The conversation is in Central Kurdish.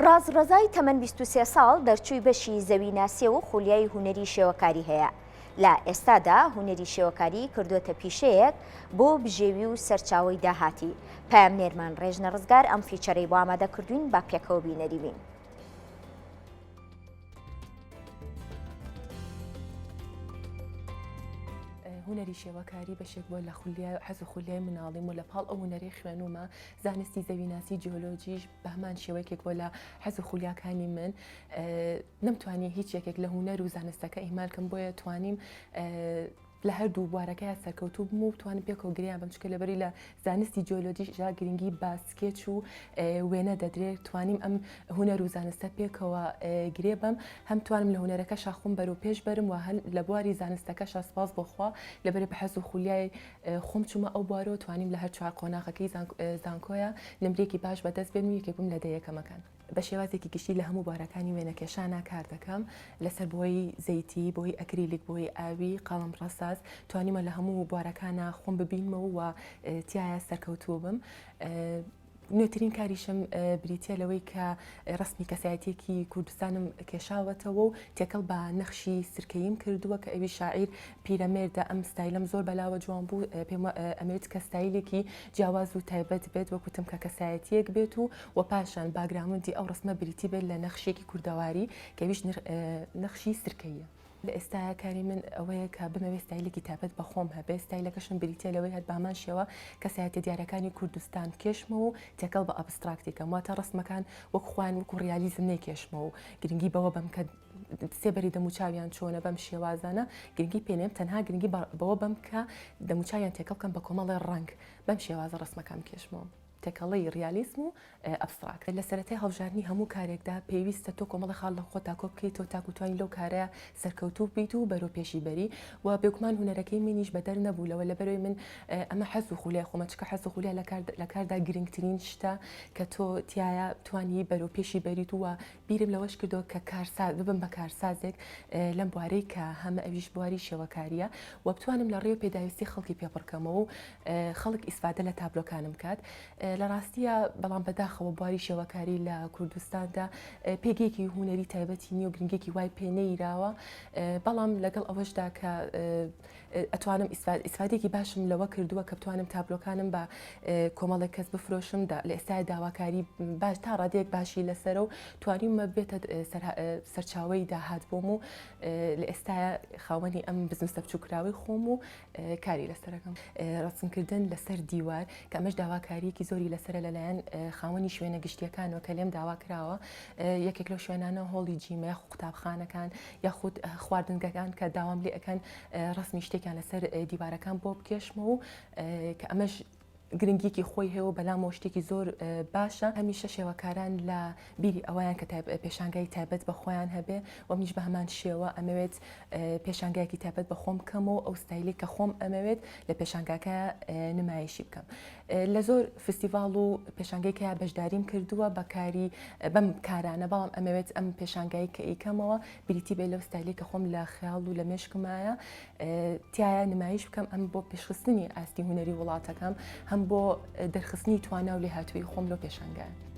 ڕاز ڕەزای تەمەن 23 ساڵ دەرچووی بەشی زەویناسیە و خولیای هونەری شێوەکاری هەیە. لە ئێستادا هونەری شێوەکاری کردووەتە پیشەیەک بۆ بژێوی و سەرچاوەی داهاتی. پەیامنێرمان ڕێژنە ڕزگار ئەم feature ەی بۆ ئامادە کردووین با پێکەوە بینەری بین. هونەری شێوەکاری بەشێک بووە لە خولیا حەز و خولیای مناڵیم و لە پاڵ ئەو هونەرەی خوێنومە زانستی زەویناسی جیۆلۆجیش بە هەمان شێوەیەکێک بووە لە حەز و خولیاکانی من نەمتوانی هیچ یەکێک لە هونەر و زانستەکە ئیهمال کەم بۆیە توانیم لە هەردوو بوارەکەیا سەرکەوتوو بم و بتوانم پێکەوە گرێیان بەم چونکە لەبەری لە زانستی جیۆلۆجیشدا گرنگی بە سکێچ و وێنە دەدرێت توانیم ئەم هونەر و زانستە پێکەوە گرێ بەم هەم توانم لە هونەرەکەشا خۆم بەرەو پێش بەرم و هەن لە بواری زانستەکەشا سپاس بۆ خوا لەبەری بە حەز و خولیای خۆم چوومە ئەو بوارەوە توانیم لە هەر چوار قۆناغەکەی زانکۆیا نمرێکی باش بەدەست بێنم و یەکێک بووم لە دە یەکەمەکان. بە شێوازێکی گشتی لە هەموو بوارەکانی وێنەکێشانا کار دەکەم، لەسەر بۆی زەیتی، بۆی ئەکریلیک، بۆی ئاوی، قەڵەم ڕەساس، توانیومە لە هەموو بوارەکانا خۆم ببینمەوە و تیایا سەرکەوتوو بم. نوێترین کاریشم بریتییە لەوەی کە ڕەسمی کەسایەتییەکی کوردستانم کێشاوەتەوە و تێکەڵ بە نەخشی سرکەییم کردووە کە ئەویش شاعیر پیرەمێردە، ئەم ستایلەم زۆر بەلاوە جوان بوو، پێم ئەمەوێت کە ستایلێکی جیاواز و تایبەت بێت، وەک وتم کە کەسایەتییەک بێت و و پاشان background ی ئەو ڕەسمە بریتی بێت لە نەخشێکی کوردەواری کە ئەویش نەخشی سرکەییە. لە ئێستایا کاری من ئەوەیە کە بمەوێت ستایلێکی تایبەت بە خۆم هەبێت، ستایلەکەشم بریتییە لەوەی هەر بەهەمان شێوە کەسایەتیە دیارەکانی کوردستان بکێشمەوە و تێکەڵ بە abstract ی کەم، واتە ڕەسمەکان وەک خۆیان وەکو ڕیالیزم نەیکێشمەوە و گرنگی بەوە بەم کە سێبەری دەموچاویان چۆنە بەم شێوازانە گرنگی پێ نەیەم، تەنها گرنگی بەوە بەم کە دەموچاویان تێکەڵ بکەم بە کۆمەڵێ ڕەنگ، بەم شێوازە ڕەسمەکان بکێشمەوە. تێکەڵەی ڕیالیزم و abstract. لە سەرەتای هەڵبژاردنی هەموو کارێکدا پێویستە تۆ کۆمەڵێ خاڵ لە خۆتا کۆ بکەیتەوە تاکو توانی لەو کارە سەرکەوتوو بیت و بەرەو پێشی بەری و بێگومان هونەرەکەی منیش بەدەر نەبوو لەوە لەبەرەوەی من ئەمە حەز و خولیای خۆمە چونکە حەز و خولیا لە کاردا گرنگترین شتە کە تۆ تیایا توانی بەرەو پێشی بەریت و بیرم لەوەش کردەوە کە کارساز ببم بە کارسازێک لەم بوارەی کە هەمە ئەویش بواری شێوەکاریە و بتوانم لە ڕێو پێداویستی خەڵکی پێ پڕکەمەوە و خەڵک ئیسفادە لە تابلۆکانم بکات لە ڕاستیە بەڵام بەداخەوە بواری شێوەکاری لە کوردستاندا پێگەیەکی هونەری تایبەتی نییە و گرنگێکی وای پێ نەیراوە بەڵام لەگەڵ ئەوەشدا کە ئەتوانم ئیسفادێکی باشم لەوە کردووە کە بتوانم تابلۆکانم بە کۆمەڵێک کەس بفرۆشم لە ئێستا داواکاری باش تا ڕادەیەک باشی لەسەرە و توانیومە بێتە سەرچاوەی داهات بۆم و لە ئێستا خاوەنی ئەم بزنسە بچووکراوەی خۆم و کاری لەسەرەکەم ڕەسمکردن لەسەر دیوار کە ئەمەش داواکاریەکی زۆری لەسەرە لەلایەن خاوەنی شوێنە گشتیەکانەوە کە لێم داوا کراوە یەکێک لەو شوێنانە هۆڵی جیمە یاخود قوتابخانەکان یاخود خواردنگەکان کە داوام لێ ئەکەن ڕەسمی شتێکیان لەسەر دیوارەکان بۆ بکێشمەوە و کە ئەمەش گرنگیکی خۆی هەیە و بەلامەوە شتێکی زۆر باشە هەمیشە شێوەکاران لە بیری ئەوەیان کە پێشانگای تایبەت بە خۆیان هەبێ و منیش بە هەمان شێوە ئەمەوێت پێشانگایەکی تایبەت بە خۆم بکەم و ئەو ستایلی کە خۆم ئەمەوێت لە پێشانگاکە نمایشی بکەم لە زۆر فستیڤاڵ و پێشانگەی کە بەشداریم کردووە بە کاری بەم کارانە بەڵام ئەمەوێت ئەم پێشانگای کە ئیکەمەوە بریتی بێت لەو ستایلی کە خۆم لە خەیاڵ و لە مێشکمایە تیایا نمایش بکەم ئەم بۆ پێشخستنی ئاستی هونەری وڵاتەکەم هەم بۆ دەرخستنی توانا و لێهاتوویی خۆم لەو پێشانگایە.